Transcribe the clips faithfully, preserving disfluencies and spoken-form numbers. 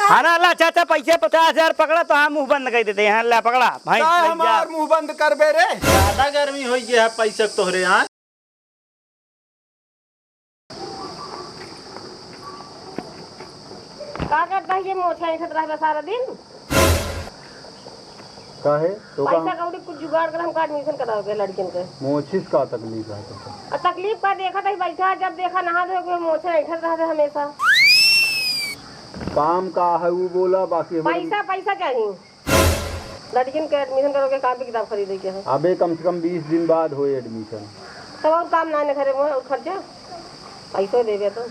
हाँ ना, ला चाचा, पैसे पचास हजार पकड़ा तो हम मुँह बंद कर देते हैं। ला पकड़ा, भैंस का ले जा। हमार मुँह बंद करबे रे? ज्यादा गर्मी होइ गया है पैसा के तोहरे यहाँ। का करता है ये मोछा ऐंठत रहबे सारा दिन? काहे? तो का पैसा कौड़ी कुछ जुगाड़ कर हमका admission करावे के लड़किन के। मोछिस का तकलीफ है तो? आ तकलीफ का देखा तही बैठा, जब देखा नहा धो के मोछे ऐंठत रहबे हमेशा। काम का है वो बोला, बाकी हमारे पैसा, पैसा चाहिए। लड़किन के admission करो के, कापी किताब खरीदे के है। अबे कम से कम बीस दिन बाद होए admission। तब और काम ना न करे वो, और खर्चा पैसो देबे तो।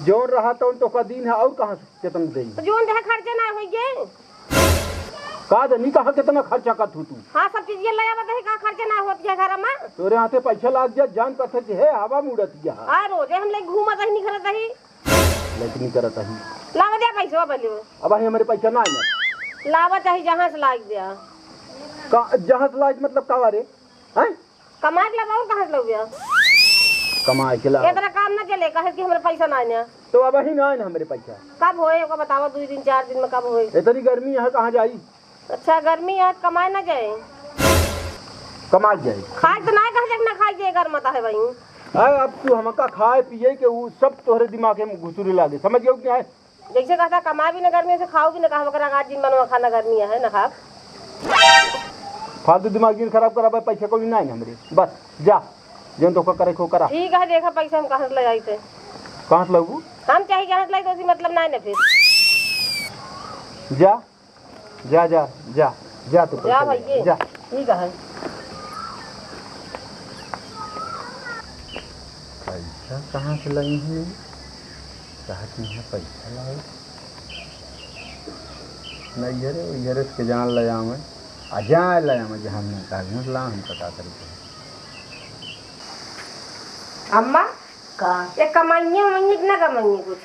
जौन रहा तौन तो का दिन है, और कहाँ से कितना देई? तो जौन रहा खर्चा ना होई गे। का जानी कहाँ कितना खर्चा करत हू तू? हाँ, सब चीज ये ले आवत है, का खर्चा ना होत है घर में? तोरे हाथे पैसा लाग जा, जान पता कि है हवा मुड़त जा। आ रोजे हम ले घूमत ही निकलत ही। लेकिन करत ही। लावा दे पैसा पहले वो। अब ही हमारे पैसा ना आया। लावा चाहे जहाँ से लाग दिया। का जहाँ से लाग मतलब का रे? हैं? कमाए के लावा और कहाँ से लावा? कमाए के लावा। इतना काम ना चले, कहे कि हमारे पैसा ना आया। तो अब ही ना आया हमारे पैसा। कब होए ओका बतावा, दो दिन चार दिन में कब होए? इतनी गर्मी है, कहाँ जाई? अच्छा, गर्मी है, कमाए ना जाए? कमाए जाए। खाए तो ना, कहे ना खाए जाए, गर्म आता है भाई। अरे, अब तू हमका खाए पिए के ऊ सब तोहरे दिमाग में घुसुरे लागे, समझ गयो कि नहीं? जैसे कहता, कमाए भी ना गर्मी से, खाओ भी ना, कहा, "आज जिन बनवा खाना गर्मी है, ना खाओ।" फालतू दिमाग जिन खराब करा, भाई, पैसा कौड़ी ना है हमरे। बस, जा, जौन तोका करे को करा। ठीक है, देखा पैसा हम कहाँ से ले आई थे। कहाँ से लाबू? हम चाहे जहाँ से लाई तो उसी मतलब ना है ना फिर। जा। जा, जा, जा, जा तू जा पैसा ले, भैया, जा। ठीक है। पैसा कहाँ से लाई है? चाहत नहीं है पैसा लाए। नैहरे, नैहरे से के जान ले आवे। आ जाए ले आवे, जहाँ हमने कहा, "घूस ला, हमका का करे के है?" अम्मा, का? ये कमाइए, वमाइए कि ना कमाइए कुछ?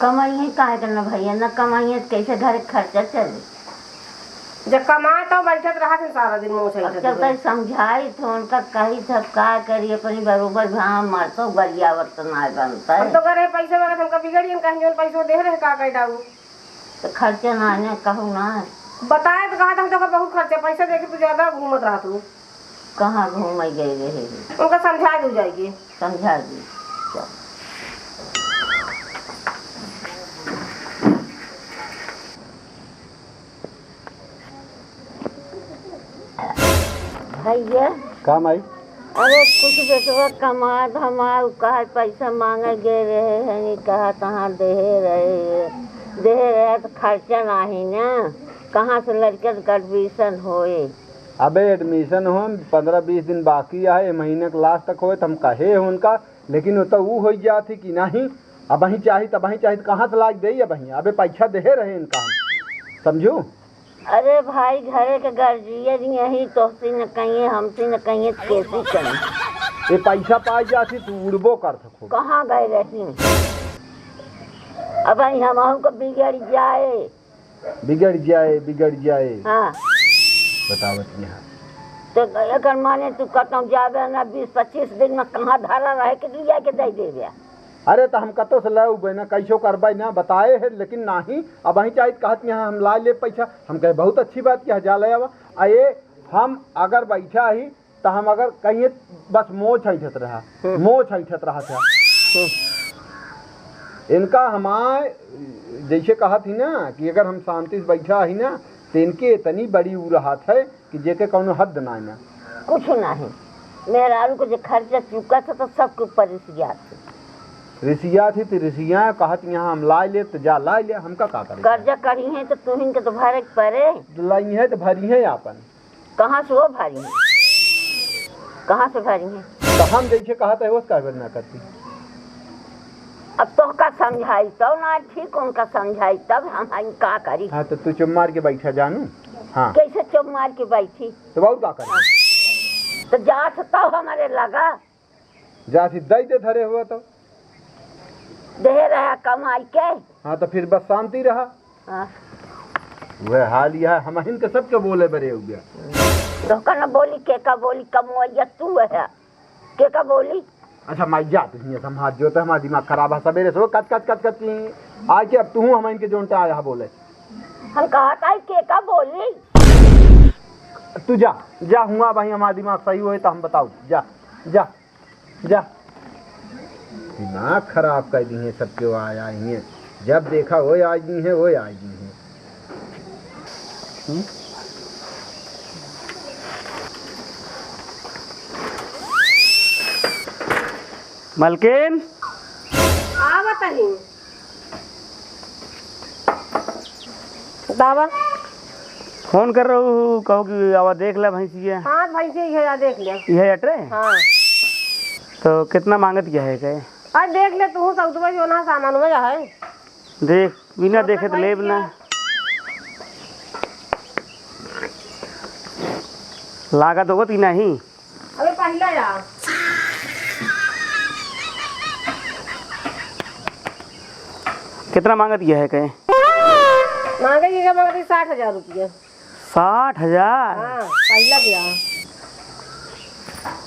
कमाइए काहे के ना भैया, ना कमाइए तो कैसे घर के खर्चा चले? जब कमाए तो बैठत रहा थे सारा दिन, मुँह अब चलता चलता है। समझाई तो उनका कही थे, अब का करी, अपनी बरोबर भाव मार तो गरियावत तो ना बनता है। हम तो करे पैसे मांगत, हमका बिगड़ियन कहीं, जौन पैसो दे रहे, का कह डाऊ? तो खर्चा ना है, कहू ना है। बताए तो कहा था, हम तो बहुत खर्चा, पैसा देके तू ज्यादा घूमत रहा तू। कहाँ घूमे गए रहे? उनका समझा दू जाएगी। समझा दी। चल। भैया। का माई? अरे कुछ बेटवा कमा धमा, उ कहा पैसा मांगे गए रहे हैं, नहीं कहा तहाँ देहे रहे, देहे रहे तो खर्चा नाही ना, कहाँ से लड़कन का admission होए? अबे admission हो, पन्द्रह बीस दिन बाकी है, ये महीने के last तक होए, तो हम कहे हैं उनका, लेकिन वो तो ऊ हो जात ही कि नहीं, अबहीं चाही, तबहीं चाही, तो कहाँ से लाग देई अबहीं? अबे पैसा देहे रहे इनका हम, समझू? अरे भाई, घरे के guardian यही तोहसे न कहिए, हमसे न कहिए, तो कैसे कहिए? ये पैसा पाई जाती, तू उड़बो कर सको। कहाँ गए रही? अबहीं हमहू को बिगड़ जाए। बिगड़ जाए, बिगड़ जाए। हाँ। बतावत यहाँ। तो एकर माने तू कतौ जाबे ना, बीस पच्चीस दिन में कहाँ धरा रहे के लिया के दे देबे? अरे, तो हम कतो से लाउबे ना, कैसो करबे ना, बताए है, लेकिन नाही, अबहीं चाही तो कहत यहाँ हम ला ले पैसा। हम कहे, "बहुत अच्छी बात किया, जा ले आवा।" आ ये हम अगर बैठा ही, तो हम अगर कहिए, बस मोछ ऐंठत रहा, हम्म। मोछ ऐंठत रहा था। हम्म। इनका हमार, जैसे कहत ही ना, कि अगर हम शांति से बैठा ही ना, तो इनके इतनी बड़ी उ रहत है, कि जेके कौनो हद ना है ना। कुछ नाही। मेहरारू को जे खर्चा चुका था, तो सबके ऊपर रिसिया थी। रिसिया थी, तो रिसिया कहत, "यहाँ हम लाए ले, तो जा लाए ले, हमका का करे?" कर्जा करी है, तो तुहिन के तो भरे के पड़े। तो लाई है, तो भरी है आपन। कहाँ से वो भरी है? कहाँ से भरी है? तो हम जैसे कहत है, वो काहे ना करती? अब तोहका समझाई, तो ना ठीक, उनका समझाई, तब हम, हम का करी? हाँ, तो तू चुप मार के बैठा जानू। हाँ। कैसे चुप मार के बैठी? तो और का करी? तो जात तो हमारे लगा। जात ही दई दे धरे हुआ तो। दे रहा कमाई के। हाँ, तो फिर बस शांति रहा। हाँ। वह हाल यह हमहिन के सबके बोले बरे हो गया। तोहका न बोली, के का बोली, कमवैया तू है। के का बोली? अच्छा माई, जा तू हियाँ से, हम हाथ जोड़ते, हमारा दिमाग खराब है, सबेरे से वो कच कच कच कच की। आके अब तू हूँ हम इनके जोनटे आया है बोले। हम कहा था के का बोली? तू जा, जा हुआ भाई, हमारा दिमाग सही होए तो हम बताओ। जा, जा, जा। दिमाग खराब कर दिए सबके, वो आया ही है। जब देखा वो आज नहीं है, वो आज नहीं है। हम्म? मलकिन? आवत ही। बतावा। फोन कर रहू, कहू कि आवा देख ले भैंसिया। हाँ, भैंसिया ही है, या देख ले। यह अटरे? हाँ। तो कितना मांगत क्या है कहे? आज देख ले तू, सौदवा जो ना सामान में है। देख, बिना देखे तो लेब ना। लागत होगत कि नहीं? अबे पहला यार। कितना मांगत यह है कहे? मांगे ये क्या मांगत है? साठ हजार रुपया। साठ हजार? हाँ, पहला गया।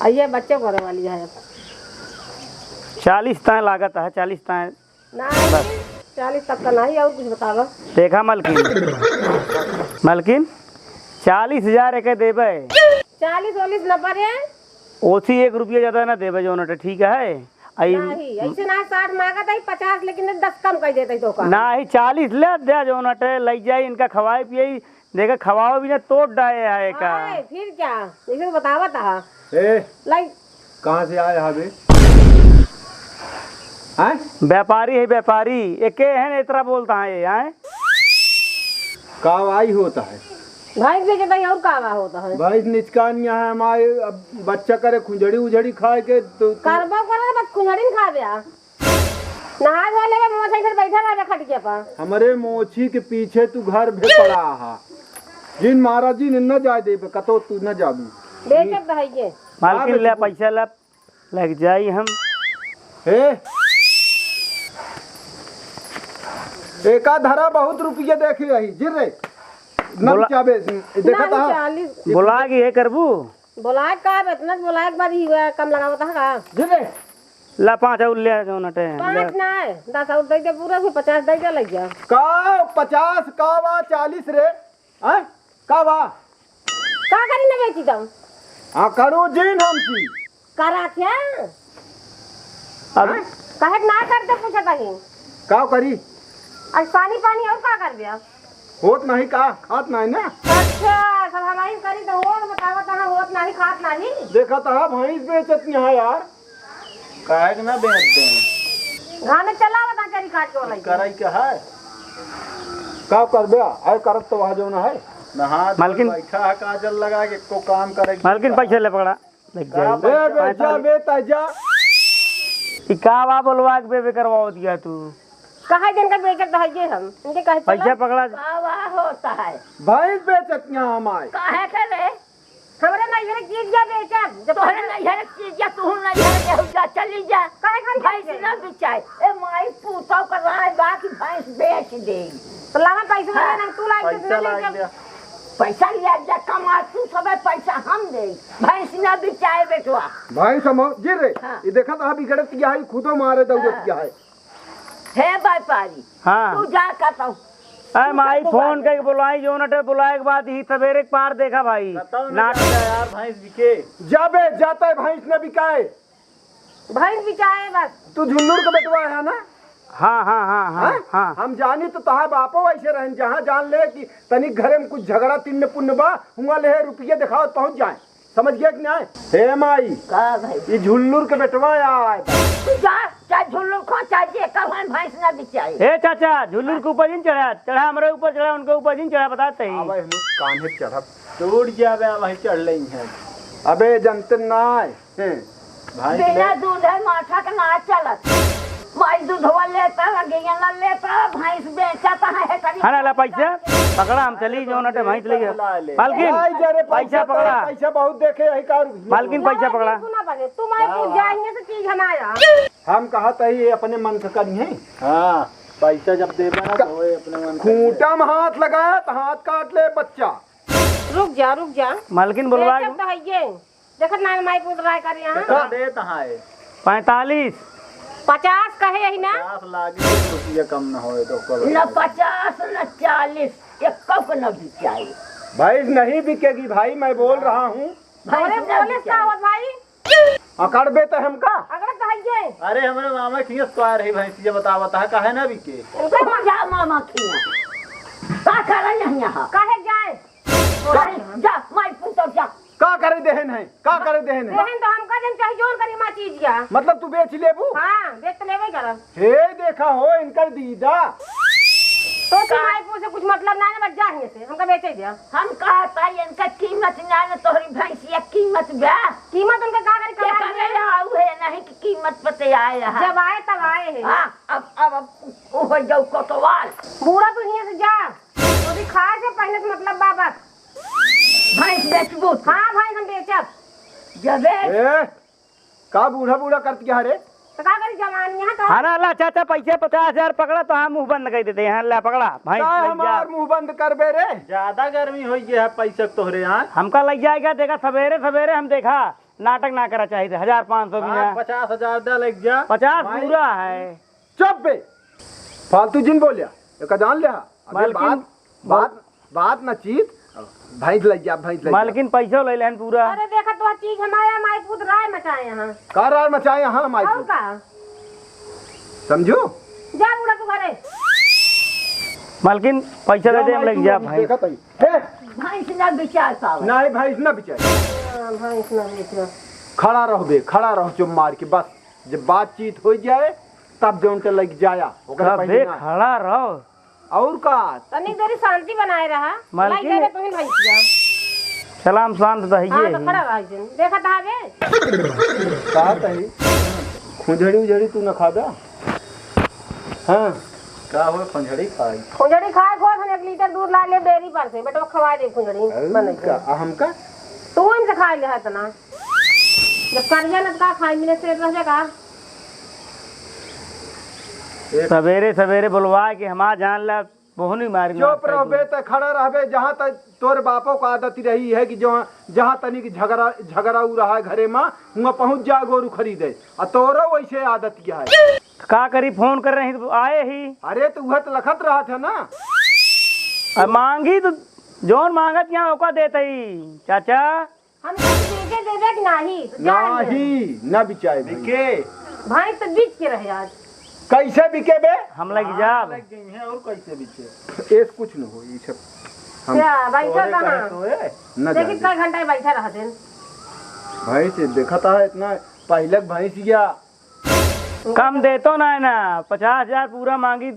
और ये बच्चे को होने वाली है। चालीस ताए लागत है, चालीस ताए। नहीं, बस। चालीस तक का नहीं, और कुछ बतावा। देखा मलकिन, मलकिन, चालीस हजार एके देबे। चालीस वालीस न पड़े। ओसी एक रुपया ज्यादा ना देबे, जौन अटे, ठीक है? आई नहीं, ऐसे ना साठ मांगत है, पचास, लेकिन दस कम कर देते तो का? नहीं, चालीस ले दे, जौन अटे, लई जाई, इनका खवाई पियाई, देखा, खवाओ भी ना, तोड़ डाए है का? आए, फिर क्या? जैसे तो बतावत हा। ए, लाई। कहाँ से आए हा बे? हैं? व्यापारी है, व्यापारी। एके है ना, इतना बोलता है, हैं? कावाई होता है। भैंस बेचे भाई, और कावा होता है? भैंस निचकान यहाँ है, हमारे अब बच्चा करे खुजड़ी उजड़ी खाए के तो, तो करबो करे तो बस खुजड़ी न खाबे आ। नहा धो लेबे, मोछ ऐसे बैठा रहे खटिया पर। हमरे मोछी के पीछे तू घर भे पड़ा हा। जिन महाराज जी ने न जाए देबे, कतो तू न जाबू। बेचब तो है ये। मालकिन ले पैसा ले, लग जाई हम। हे, एका धरा बहुत रुपये देखे रही, जिर रे। न बोला- चाबे, देखा नहीं, था। चालीस। बोला कि ये करबू? बोलाए का, अब इतना बोलाए के बाद ही हुआ, कम लगावत है का? जिर रे। ला पाँच और ले, जौन अटे। पाँच ले। ना है, दस और दे दे, पूरा भी पचास दे दे, लग जा। का पचास, का बा चालीस रे? हैं? का बा? का करी ना बेची तब? हाँ, करो जिन हम की। करा क्या? अब हैं? कहे ना करते पूछत ही। का करी? आज पानी, पानी और का कर दिया? होत नहीं का, खात नहीं ना। अच्छा, सब हमारी करी तो होत, बतावत है, होत नहीं, खात नहीं। देखा तो है, भैंस बेचत नहीं है यार। काहे के ना बेच दे? घामे चला बता करी काट के वाला ही। कराई के है? का करबे? आए करत तो वहाँ जो ना है। नहा मालकिन। बैठा है काजल लगा के, को काम करे के मालकिन, का? पैसे ले पकड़ा। लग का जाए। पैसा? ए, बेचा, बेटा, जा। ई का बा बोलवा के बेबे करवाओ दिया तू? कहा जन का बेचत है ये हम। इनके कहे पैसा चला। पकड़ा। का बा होता है? भैंस बेचत यहाँ हमारे। काहे के रे? हमरे नैहर के चीज जा बेचब। जब तोहरे नैहर के चीज जा, तू नैहर के हो जा, चली जा। काहे खातिर भैंस के? ना बिचाए। ए माई, पूतौ का राय बा कि भैंस बेच दे। तो लावा पैसा हाँ। ले ना, तू लाई पैसा ले लाई जा। दे। पैसा लिया जा, कमा तू सबे पैसा हम दे। भैंस ना बिचाए बेटवा। भैंस हम, जी रे, हाँ। ये देखा तो बिगड़त क्या है, खुदो मारे दौड़त हाँ। क्या है। हे व्यापारी, हाँ। तू जा कहता हूँ। अरे माई, फोन करके बुलाई, जो नटे बुलाए के बाद ही सवेरे के पार देखा भाई। बताओ ना नाट- जाता यार, भैंस बिके। जाबे, जाता है, भैंस न बिकाए। भैंस बिचाए बस। तू झुल्लुर के बेटवा है ना? हाँ, हाँ, हाँ, हाँ, हाँ? हाँ। हम जानी तो तहार बापो ऐसे रहन, जहाँ जान ले कि तनिक घरे में कुछ झगड़ा तिन्न पुन्न बा, हुआ ले रुपये दिखाओ पहुँच जाए। समझ गया कि नहीं? हे माई, का भाई? ये झुल्लुर के बेटवा आए। तू जा, चाहे झुल्लुर खा, चाहे जे का भैंस ना बिचाए। हे चाचा, झुल्लुर के ऊपर जिन चढ़ा, चढ़ा हमरे ऊपर चढ़ा, उनके ऊपर जिन चढ़ा, बताते ही। अब हम कान्हे चढ़ब। टूट जाबे, अब वहीं चढ़ लेंगे। अबे जनते ना है। हैं। भाई बिना ले। दूध है माठा के ना चलत। माई दूधवा लेता, लगिया ना लेता, भैंस बेचत है, है करी है ना, ला पैसा? पकड़ा, हम चली, जो नटे भैंस ले गया। ला ले। मालकिन, भाई जरे पैसा पैसा पकड़ा। पैसा बहुत देखे यही का रुपया। मालकिन, पैसा पकड़ा। सुना बने, तुम आई हाँ, दूध हाँ। जाएंगे तो चीज हम आया। हम कहा तही ये अपने मन से करी हैं। हाँ, पैसा जब देबे ना तो होए अपने मन से। खूंटा में हाथ लगाया तो हाथ काट ले बच्चा। रुक जा, रुक जा। मालकिन बुलवा बेचब तो है ये। देखत ना माई पूत राय कर यहाँ। कितना देत है? पैंतालीस। पचास कहे यही ना? पचास लागी, एक रुपया कम न होए तो कब न आए? पचास, न चालीस, एक्को को न बिकाई। भैंस नहीं बिकेगी भाई, मैं बोल रहा हूँ। भैंस अरे न बोले बिकाई। का होत भाई? अकड़बे तो हमका। अकड़त तो हइये। अरे हमरे मामा खियस तो आ रही भैंसिया, बतावत है काहे ना बिके? तू जा मामा खिया। का करन यहाँ? काहे जाए? जा, जा, माई पूत जा। का करे देहन है? का करे देहन है? देहन तो हमका जन चाही, जौन करी माँ चीज या। मतलब तू बेच लेबू? हाँ, बेच तो लेबे करब। हे देखा हो इनकर दीदा। तो तू का? माई पूत से कुछ मतलब ना, ना, बस जा हियाँ से, हमका बेचे दिया। हम कहत हई इनका कीमत ना, ना तोहरी भैंसिया कीमत बा। कीमत उनका का करी, के कमाई करे है। आऊ है नहीं कि कीमत पते आए है। जब आए तब आए है। हाँ, अब, अब, अब उ हो जाऊ कोतवाल। बूढ़ा तू हियाँ से जा। तो भी खाए से पहले से मतलब बा बस। भैंस बेचबू तू? हाँ भैंस हम बेचब। जबे ए, का बूढ़ा बूढ़ा करत क्या रे? तो का करी जवानी है तो। हाँ ना, ला चाचा, पैसे पचास हजार पकड़ा तो हम मुंह बंद कर देते हैं। ला पकड़ा, भैंस का ले जा। हमार मुंह बंद करबे रे? ज्यादा गर्मी हो गया है पैसा तोहरे यहाँ। हमका लग जाएगा, देखा सवेरे सवेरे हम देखा नाटक ना करा चाहिए, हजार पाँच सौ भी हाँ, ना। पचास हजार दे लग जा। पचास भाई। पूरा है। चुप बे, फालतू जिन बोल्या, एका जान ले। अबे मालकिन, बात, बात, बात ना चीत, भैंस लग जा, भैंस लग जा। मालकिन पैसा ले लेहन पूरा। अरे देखा तो चीज हमारा माई पूत राय मचाए यहाँ। का राय मचाए यहाँ माई और पूत? का? समझू? जा बूढ़ा तू घरे। मालकिन पैसा दे जा दे, हम माई लग तू जा भैंस। देखा तई। हे! भैंस ना बिचार पावे। नहीं, भैंस ना बिचार। हाँ, भैंस ना बिचार। खड़ा रहो बे, खड़ा रहो चुप मार के बस। जब बातचीत हो जाए, तब जौन के लग जाया, ओकरे कबे पहिले ना। खड़ा रहो। और का? तनी देरी शांति बनाए रहा। मालकिन। लाई दे रे तुहिन भैंसिया। सलाम शांत तो है हाँ, ये तो ही। खड़ा रहा जिन। देखा था बे। का तही? खुंझड़ी उझड़ी तू न खा दा? हाँ। का हो खुंझड़ी खाई? खुंझड़ी खाए को हम एक लीटर दूध ला ले डेयरी पर से, बेटवा खवा दे खुंझड़ी अरे बने का, के। आ हमका? तू इनसे खा ले है इतना। जब करिया न का खाई मिले से रह जाएगा। एक सवेरे सवेरे बुलवा के हमार जान ला, बोहनी मारी चुप रहबे त खड़ा रहबे, जहाँ तक तोर बापो का आदत रही है कि जो जहाँ तनिक झगड़ा, झगड़ा उ रहा है घरे मा, हुआं पहुँच जा गोरू खरीदे, आ तोरो वैसे आदत क्या है। का करी, फोन कर रही तो आए ही। अरे तो वह तो लखत रहा था ना। अब मांगी तो जौन मांगत यहाँ ओका देत ही, चाचा। हम कुछ बेचे देबे कि नाही? तो जान ले। नाही, ना बिचाए भाई। बिके। भाई तो बिक के रहे आज। कैसे बिके बे? हम लग हाँ, जाब। लग गई हैं और कैसे बिके? एस कुछ न हो, ये सब हम क्या, बैठा तोरे कहाँ? कहे तो है। ना देखी जाए। कितना घंटा बैठा रहा दिन। भाई से देखा था इतना पहले भैंस गया। कम देतो ना है ना, पचास हजार पूरा मांगी।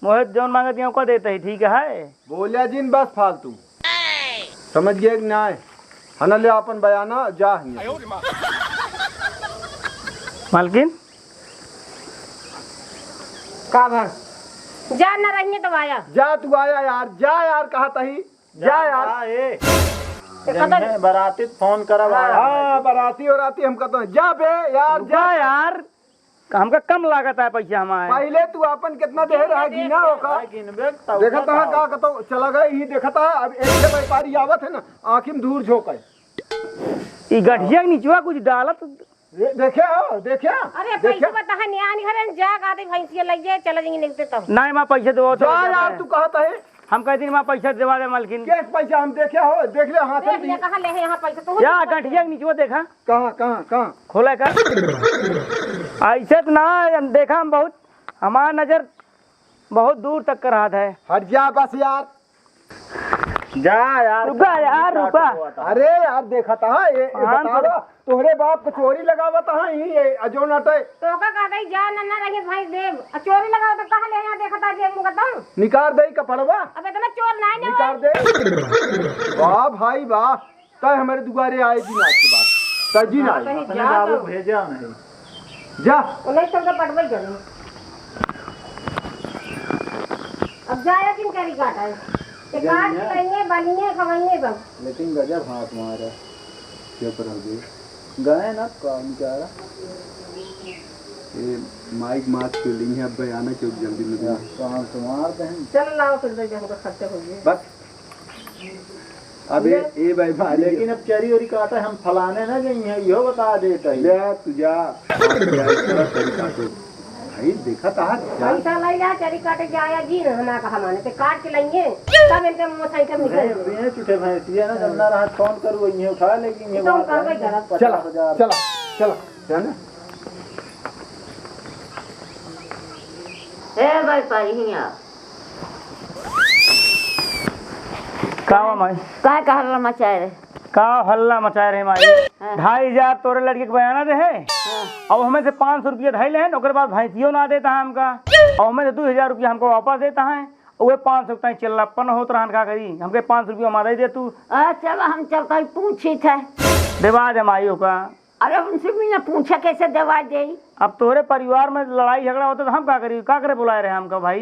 मोहित जौन मांगत यहाँ को देते ही ठीक है। बोल्या जिन बस फालतू। समझ गया कि नाय? हना ले अपन बयाना, जा हियां। मालकिन? का भा? जा न रही तो आया। जा तू आया यार, जा यार, कहा तही। जा यार। जा, ए। देखा तो जन्ने बराती फोन करब आया। हाँ, बराती वराती हम कहते हैं। जा बे यार, रुका जा। यार। हमका कम लागत है पैसा हमारे। पहले तू आपन कितना देह रहा, गिना ओका। गिनबे तब देखत ना है हो। का कतो चला गए, ही देखत है, अब एक ठे व्यापारी आवत है ना, आँखी में धूर झोंके। ई गठिया के निचवा कुछ डालत। दे-, देखे हो, देखे? अरे देखे? पैसा बता है, न्याय नहीं हरे, जा का दे भैंसिया लग जाए, चला जाएंगे निकलते तब। नहीं, माँ पैसा देवो तो जा यार, तू कहत है। हम कह दिन माँ पैसा देवा दे मालकिन। कैसे पैसा हम देखे हो, देख ले हाथ में देख ले, दिए। कहाँ ले है यहाँ पैसा, तू या गठिया के निचवा देखा। कहाँ, कहाँ, कहाँ? खोला का? ऐसे तो ना, हम देखा, हम बहुत, हमार नजर बहुत दूर तक कर हाथ है। हट जा बस यार। जा यार, रुका यार, रुका। अरे यार, देखा था, ये, ये हाँ, बता तो दो, तोहरे बाप को चोरी लगावत है, ये, ये अजो नटे। तो का कहता ही जा, नन्ना रहिए भाई देव, आ चोरी लगाओ तो कहाँ ले यहाँ देखा था, जेब में कहता। निकाल दे कपड़वा। अब इतना चोर ना है ना निकाल भाई। दे। वाह भाई वाह। तय हमारे दुआरे आए दिन आज के बाद। तय जी ना आए। कहीं अपने जा बाबू तो। भेजा नहीं। जा। उन्नीस सौ का पटवाई करो। अब जाए किन करी काटा है? ये ये काट ये। के लाइए, बनिए, खवाइए सब। लेकिन गजब हाथ मारा। चुप रह गए। गए ना काम जा रहा। ये माइक मास्क के लिए अब बयाना क्यों जल्दी में या, काम तो मार दे। चल लाओ, फिर दे दे, हमको खर्चा हो गया। बस। अबे, ये, ए भाई, भाई, लेकिन अब चरी ओरी काटे हम फलाने ना जाई हैं, इहो बता देत हई। ले, तू जा, चरी काटो। भाई, देखा तो है, जा। पैसा ले जा, चरी काटे जाया जी ना, हमारा कहा माने, ते काट के लाइए, तब इनके मुंह से इनके निकल बे-, जाए। बेच उठे भैंसिया ना, जब ना रहा, फोन करू, वही उठा लेगी, ये तो बात हम है, कहबे करब। पचास हजार। चला, चला, चला, जाना। ए भाई, पारी हिया। का बा माई? काहे का हल्ला मचाए रहे? का हल्ला मचाए रहे माई? हाँ। ढाई हजार तोरे लड़के के बयाना दे है। हाँ। अब हमें से पाँच सौ रुपया धइले हैं, ओकरे बाद भैंसियो ना देता है हमका। अब हमें से दो हजार रुपया हमको वापस देता है। उहे पाँच सौ ताई चिल्लापन होत रहन, का करी? हमके पाँच सौ रुपया हमारा ही दे तू। आ, चला, हम चलता ही पूछी थे। देवा दे माई ओका। अरे, उनसे बिना पूछे कैसे देवा देई? अब तोहरे परिवार में लड़ाई झगड़ा होता तो हम का करी? का करे बुलाए रहे हमका भाई?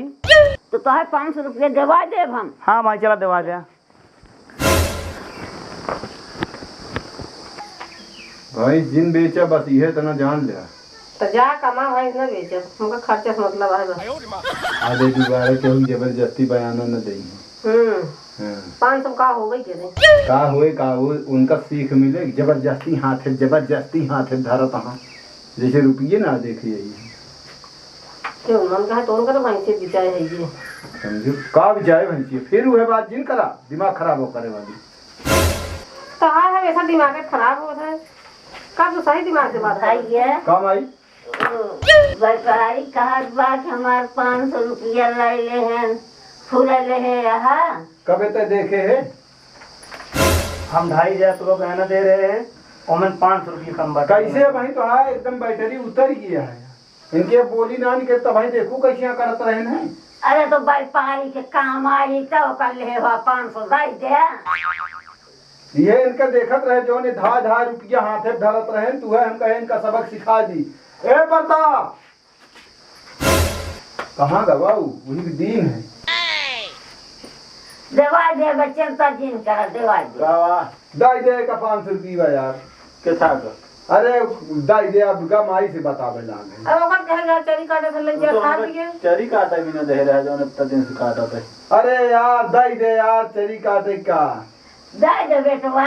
तो तोहे पाँच सौ रुपया देवा देब हम। हाँ भाई, चला देवा दे। भाई, जिन बेचा बस इहे तना जान ले। तो जा कमा भाई, न बेचब, हमका खर्चा से मतलब है बस। अरे, दोबारा केहू जबरदस्ती बयाना न देई। हम्म। हाँ। पाँच सौ का हो गई के रे? का होए, का होए, उनका सीख मिले, जबरदस्ती हाथे, जबरदस्ती हाथे धरत हाँ। जैसे रुपये ना देखे यही। क्यों, मन कहा तो उनका तो भैंसे बिचाए है ये। समझो, का बिचाए भैंसे? फिर वह बात जिन करा, दिमाग खराब हो करे वाली। तो हाँ, हमेशा दिमाग खराब होता है। का तू सही दिमाग से बात कर? भाई ये का माई? ओ, व्यापारी कहत बा कि हमार पाँच सौ रुपया लइले हैं, फुरले हैं यहाँ। कबे ते देखे है? हम ढाई हजार रुपया महीना दे रहे हैं, ओमन पाँच सौ रुपया कम बाटे। कैसे भाई, तो हाँ, एकदम बैटरी उतर गया है। इनके बोली ना निकले, तब भाई देखू कैसे यहाँ करत रहे हैं। अरे, तो व्यापारी के काम आई तो ओकर ले हुआ पाँच सौ दे दे। ये इनका देखत रहे, जौन ये ढाई ढाई रुपया हाथे धरत रहे, तू है, हम कहे इनका सबक सिखा दी। ए प्रताप, कहाँ गवा ऊ? वही के दिन है। देवाई दे बच्चे, तो जिन करा, देवाई दे। का बा? दाई दे का पाँच सौ रुपया यार। के था का? अरे, दाई दे, अब का माई से बतावे लागे। अब ओकर कहे जा, चरी काटे से लग वो जा, तो खा हमको पी के। चरी काटे भी ना दे रहा, जौन इतना दिन से काटत है। अरे यार, दाई दे यार, चरी काटे का। दे दे बेटवा।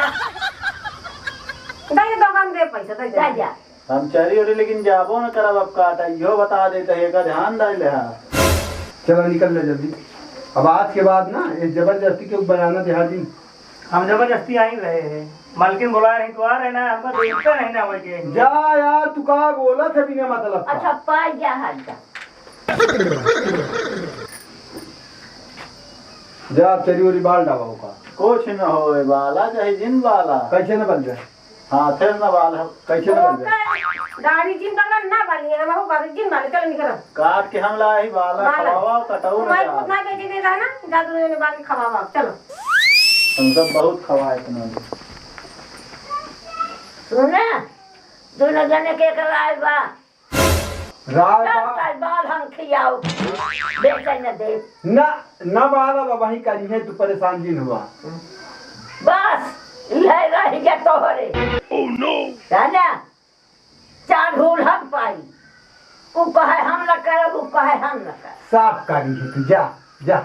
दे दे, दुकान दे पैसा, दे दे। जा, जा। हम चरी ओरी लेकिन जाबो न करब अब काटा, इहो बता देते हैं, एकर ध्यान दे ले हा। चला निकल ले जल्दी। अब आज के बाद ना, ये जबरदस्ती के बयाना देहा जी। हम जबरदस्ती आ ही रहे हैं, मालकिन बुला रही तो आ रहे ना, हमको देखते नहीं ना वही के। जा यार, तू का बोला थे बिना मतलब का? अच्छा, पाई जा हाथ जा। जा, चरी ओरी बाल डावा ओका। कुछ न होए बाला, चाहे जिन बाला। कैसे न बन जाए? हाँ, फिर न बाल हो। कैसे न बन जाए? ओका गाड़ी जिन बाला ना बाली, हम हो गाड़ी जिन बाली, चल निकल। काट के हम लाई बाला, बाला। खवावा, कटाऊ ना तुम्हारे जा। उतना बेचे नहीं रहा ना, जा दोनों जने बाल के खवावा, चलो। हम सब बहुत खवाए इतना। सुना, दोनों जने के कराए बा। राय बा। चल, तोर बाल हम खियाओ। बेचे न दे। ना, ना बाला बा, वही करी है, तू परेशान जिन हुआ। बस, यह रह गया तोहरे। Oh no! है ना? चार ढोल हम पाई। ऊ कहे हम न करब, ऊ कहे हम न करब। साफ करी है तू, जा, जा।